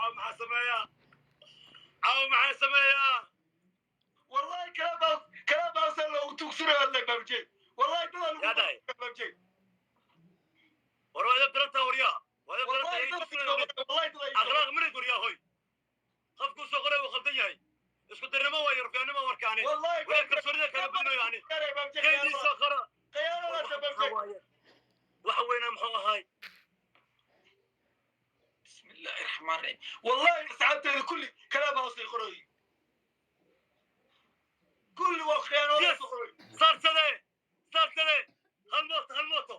Caawa maxaa sameeyaa? Caawa maxaa sameeyaa? Wallahi Clubhouse loogu tugsanayo hadlay Baabjey. Wallahi dadaa lagu Yaa dhahay? Baabjey. War waa idab darantaa, waryaa, waa idab Wallahi darantaa. dadaa, wallahi dadaa. Akhlaaq marid, waryaa, hoy, qofkuu soo qoray wuu khaldan yahay. Isku dirnimo waayo, rufyaannimo warkaani. Wallahi Way kalsoonida kala badno yani. Baabjey. Kaydii soo qora. Khiyaanadaas, Baabjey. Waxa weynaa muxuu ahaay? بسم الله الرحمن الرحيم. والله asxaabteeda kulli Clubhouse ay qorayi, kulli waa khiyaanada Yes. soo qoray. Saarsade, saarsade, hal mooto, hal mooto,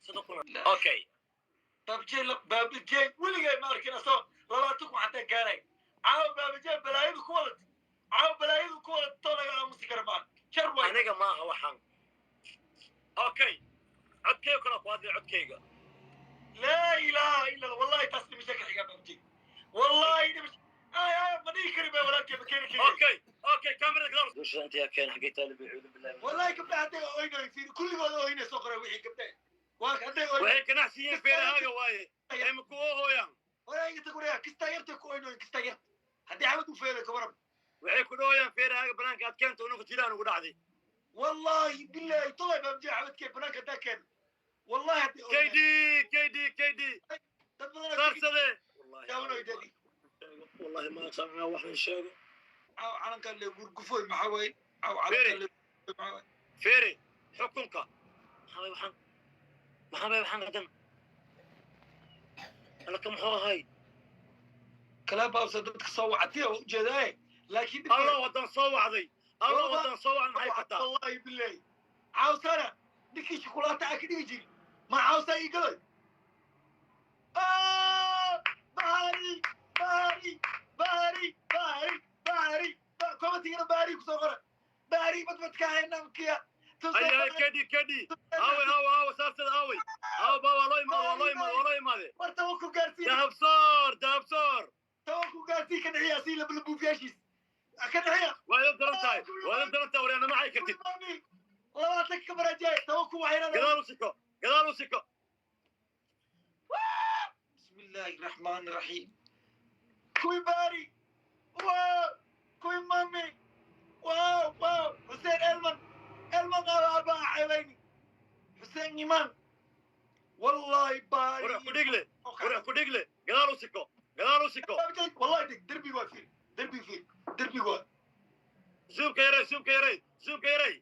23. Okay. Baabjey, Baabjey weligay ma arkin asoo 20,000 xataa gaaray. Caawa Baabjey balaayadu ku wadat, caawa balaayadu ku wadat, too laga aamusi kara maa jar way. Aniga maaha waxaan. Okay, codkayga kala ku hadlay, codkayga. Laa ilaaha illa Allah. Wallahi taas dhimasho ka xiga, Baabjey, wallahi dhimasho ay ay ma dhihi kari ba, walaalkay, ma keeni kari. Okay, kamerada gadaal dusha inta yaa keen? Xaggee taalib? Acuudu billahi. Wallahi gabdhaha hadday oynayo, fiiri, kulligood oynay soo qoray. Wixii gabdhaha waa hadday oynayo. Waxay ganacsiyiin beerahaaga waaye ee ma kuwa hooyaan. Walaa tag, waraya, kistaa yartay ku oynayo, kistaa yarta haddii xabad u feeday ka waran. Waxay ku dhahooyaan feerahaaga banaanka aad keento, unuka jiraan ugu dhacday. Wallahi billahi tolay, Baabjey, xabadkee banaanka haddaa keeno, wallahi haddii oynayo. Kd kd kd. Dad badan Saarsade. daawanayo dadi. Wallahi ma aqaan waxaan sheego. Calankan le gurgufoy maxaa waaye? Caaw Fere. calankan le maxaa waaye? Feere xukunka maxaa waay? Waxaan maxaa waay? Waxaan qadan alaka muxuu ahay? Clubhouse dadka soo wacatiya waa ujeedaaye, laakiin Allah wadan soo wacday, Allah wadan soo wacday, maxay kartaa? Wallahi billahi caawsana ninkii shukulaato aa ka dhigi jiri ma caawsaa ii galay. Bahari, bahari, bahari, bahari, bahari, commentigana bahari kusoo qora, bahari badbadka haynamkiya. Ay kedi kedi, aaway, aawe, aawe, saarsada, aaway, aawe ba, waa loo imaade, waa loo imaade, waa loo imaade. War tawa ku gaarsiin. Dahabsoor, dahabsoor. Tawa ku gaarsiin, ka dhixiya si labalabuufiyaashiis ka dhixiya. Waa idab daran tahay, waa idab daran tahay, waryaana maxay kartid? 20 ka barajaay tawa ku waxayna. Gadaal u siko, gadaal u siko. بسم الله الرحمن الرحيم. كوي باري، واو، كوي مامي، واو واو، حسين المن المن أبا عيبيني حسين إيمان، والله باري. Qurux ku dhigle, qurux ku dhigle, gadaal u siko, gadaal u siko. والله دق دربي وافير، دربي فير، دربي وا. Zoomka yaray, zoomka yaray, zoomka yaray.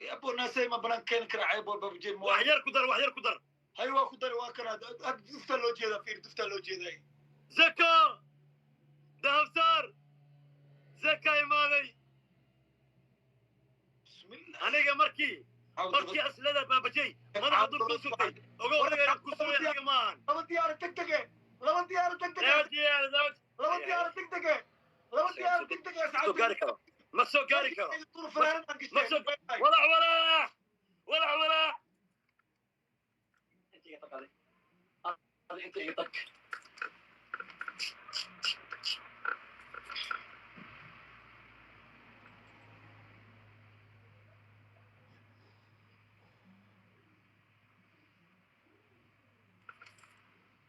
يا ابو ناسي ما بنان كان كرا عيب بابجي. Wax yar ku dar, wax yar ku dar. هاي waa ku dar, waa kana hadda dufta loo jeedaa, fiir, dufta loo jeedaa. Zaka dahabsaar, zaka imaaday. بسم الله. Aniga markii aslada baabajay madaxa dul ku sugtay, ogow aniga ku sugay, aniga maahan. Laba diyaaro degdege, laba diyaaro degdege. Laba diyaaro degdege, laba diyaaro degdege. Soo gaari karo, ma soo gaari karo, ma soo. Walax walax walax walax. Inta iga tag.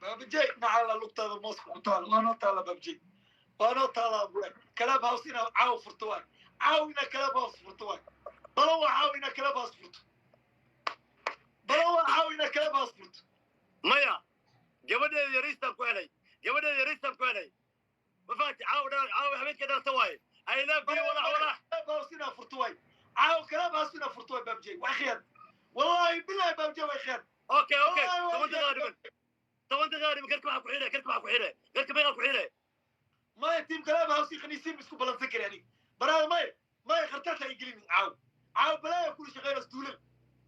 Baabajey maxaa lugtaada mooska ku taal? Waa noo taala, Baabajey, waa noo taala. Clubhouse inaa caaw furto waay, caaw inaa Clubhouse furto waay, balo waa caaw inaa Clubhouse furto, balo waa caaw inaa Clubhouse furto. Maya, gabadheeda yariistaan ku helay, gabadheeda yariistaan ku helay, ma fahanti? Caaw dha, caaw habeenka dhalata waaye. I love you, walax walax. Clubhouse inaa furto waay, caaw Clubhouse inaa furto waay. Baabajey waa khiyaan, wallahi billahi Baabajey waa khiyaan. Okay, 10 daqiiqa dhiman, 10 daqiiqa dhiman. Garka maxaa ku xidhe? Garka maxaa ku xidhe? Garka meeqaa ku xidhe? Maya, team Clubhouse khaniisiin isku balansan kari aniga baraada. Maya, maya, khartarta ay gelinin caaw, caaw balaaya kula shaqeynayso duulan.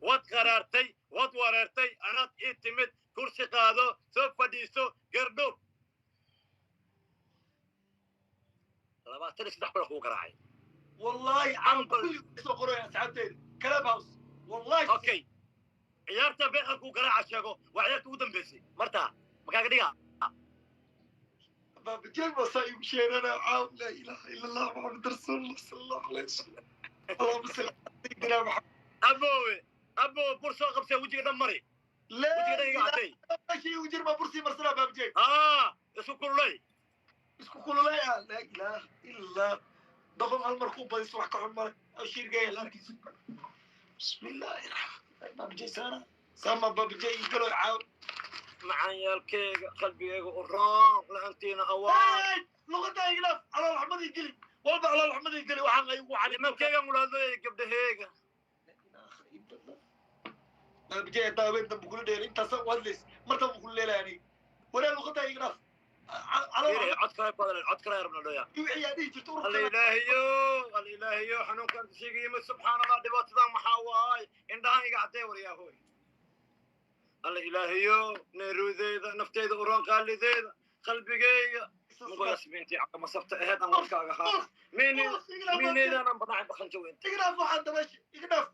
Waad qaraartay, waad wareertay, anaad ii timid. Kursi qaado, soo fadhiiso, gardhow. 23 kuna kugu garaacay. Wallahi caaw kulli soo qoraya asxaabteeda Clubhouse, wallahi. Okay, ciyaarta beeqa kugu garaaca sheego, waa ciyaarta ugu dambeysay marta makaaga dhiga. Baabajey baa igu sheeganaya caaw. Laa ilaaha illa Allah, Maxamed rasuulullah sala Allahu alayhi wasalam, allahuma salli ala sayidina Maxamed. Aboowe, aboowe, bur soo qabsee, wejiga dhan mari. Laa wejiga dhan iga ilaaha cadday. Meesha igu jirma bursii marsanaa, Baabajey. Aa, isku kululay. Isku kululaya. Laa ilaaha ilaa doqon hal mar ku badiso wax ka xun male. Shirgaya la arkiisa. Bismillaahi raxmaan babjay sana sama babjay galo caaw. Macanyaalkeyga, qalbigeyga u roon, la-aantiina awaa. Luqada iglaaf, calool xumadii geli walba, calool xumadii geli, waxaan ay ugu cali. Nimankeygan ulaadooyay, gabdhaheyga. Babjay haddaa haween dambe kula dheer intaasa u hadlays, mar dambe kula leelay aniga waree. Luqada iglaaf. Fiiri, cod kale ku hadleen, cod kale rabna dhoya. Wixii aa dhihi jirto. Alla ilaahiyo, alla ilaahiyo, xanuunkaan sheega yimid. Subxaan Allah, dhibaatadan maxaa waay? Indhahan iga caddee, waryaahoy. Alla ilaahiyo, neeruudeeda, nafteyda uroon, qaalideeda, qalbigeyga mugoyasbiintii caqamasabta aheyd aan warkaaga haa miini miineydaanan badacay baqanjo weyn. Igdhaaf waxaan dabash, igdhaaf.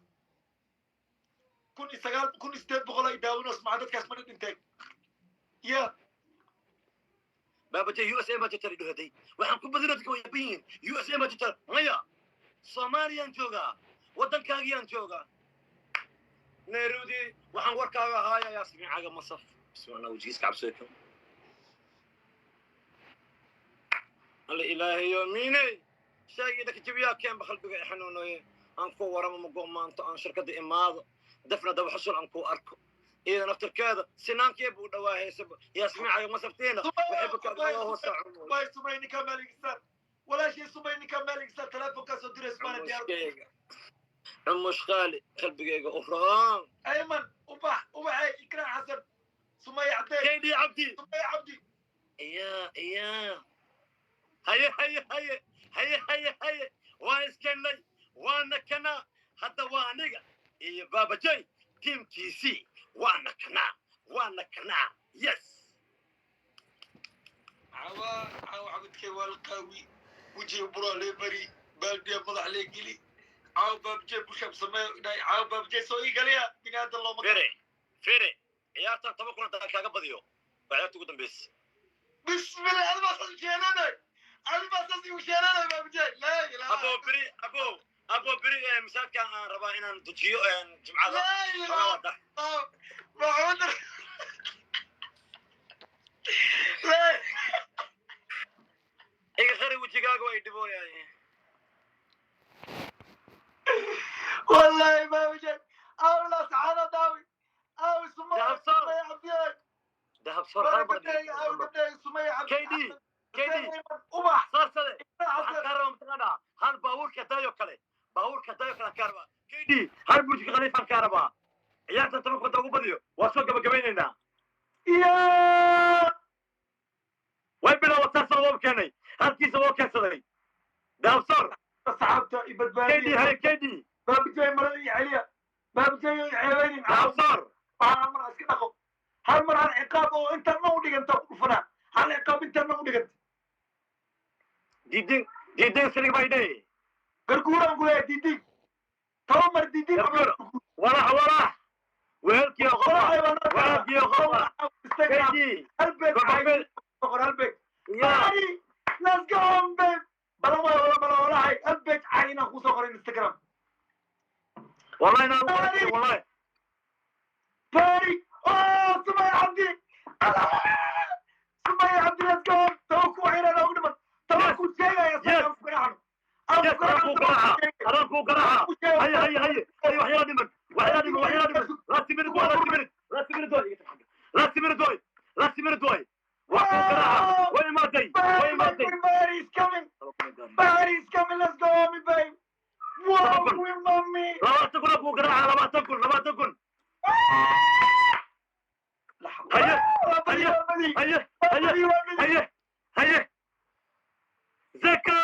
1009, 1800 ay daawanos maca dadkaas mana dhinteen ya. Baabajay, USA ma jirta idhohaday, waxaan ku badino dadka way yaban yihiin. USA ma jirta, maya, Soomaaliyaan joogaa, waddankaagiyaan joogaa. Nairobi waxaan warkaaga ahaaya. Yaasmin caga masaf, bismillah, wejigiis ka cabsooy. Alla ilaahayo, miiney shaagii dhaka jabiyaa keenba, qalbiga i xanuunoye. Aan ku waramo mago maanto aan shirkadda imaado, dafna daba xusul aan ku arko iyada naftirkeeda sinaankee buu dhawaahaysa. Yaasmin caga masaftiina waxay baka hoosa. Way Sumay ninka maaligisaan, walaashay Sumay ninka maaligisaan, telefonkaasoo dirays maana diyaar. Cumushkeyga, cumush qaali, qalbigeyga u roon. Ayman ubax, ubaxay, Ikraa Xasan, Sumay Cabdee. KD Cabdi. Sumay Cabdi. Iya iya, haye haye haye haye haye haye, waan iskennay, waana kanaa hadda, waa aniga iyo Baabajay tiimkiisii, waana kanaa, waana kanaa, yes. Cawa cawa cabidkay waa la qaawi, wejiga buraa lee mari, baaldiya madax lee geli. Caawa baabjee bushaab sameeyo dhahay. Caawa baabjee soo ii galiya, biniaadan looma. Fere fere, ciyaartan 10,000 haddaan kaaga badiyo, waa ciyaarta ugu dambeysa. Bismillah, adibaa saas u sheelanay, adibaa saas igu sheelanay baabjee, laa ilaaha. Abo beri, abo abo beri masaajidkan aan rabaa inaan dujiyo jimcada. Laa ilaaha. Wada. Maxamed laa. Iga qari wejigaaga, waa idhibooyaay. Wallahi baabjee aw la saxada daawi aw Sumay. Dahab sar. Sumay Cabdiye. Dahab sor hal mar. Aw gabdhay Sumay Cabdi. KD KD. Ubax. Saarsade waxaan Xasan. Kaa rabaa mataqaanaa hal baabuurka dayo kale, baabuurka dayo kale aan kaa rabaa. KD, hal buujka khaliifaan kaa rabaa. Ciyaartan 10,000 ugu badiyo, waa soo gabagabaynaynaa. Iyo. Way bilaabataa, soo waa keenay halkiisa, waa keensaday Daabsor. Asxaabta i KD. Badbaadiya. Hay KD. Baabjee marada ii celiya, baabjee i ceebeynin. Daabsor. Waxaan mar iska dhaqo, hal mar, hal ciqaab oo intaan ma u dhiganta ku dhufanaa, hal ciqaab intaan ma u dhiganta. Diidin diidin silig bay dhey. Garguuraan ku leeyahay, diidig toban mar diidig. Garguur. Walax walax, wehelkiyo qofa, wehelkiyo qofa. KD. Halbeeg. Gobobel. Boqor halbeeg. Ya. Bari, let's go on babe. Balan waa wala balan walahay halbeeg cay inaan kusoo qoray Instagram. Wallahi inaan ugu wallahi. Bari, oh Sumay Cabdi, Sumay Cabdi, let's go on. Tawa ku waxayna ugu dhiman tawa ku sheegaya. Yes. Aan ku garaacno. Yes, adaan kuu garaaca, adaan kuu garaaca. Haye haye haye haye, waxyaala dhiman, waxyaala dhiman, waxyaala dhiman. Last minute waay, last minute, last minute waay, last minute waay, last minute waay. Waa kuu garaaca, way imaatay, way imaatay. Bari is coming. Bari is coming. Let's go, mommy, babe. Wow, we mommy. 20,000 aa kuu garaaca, 20,000, 20,000. Haye haye haye haye haye haye, zaka.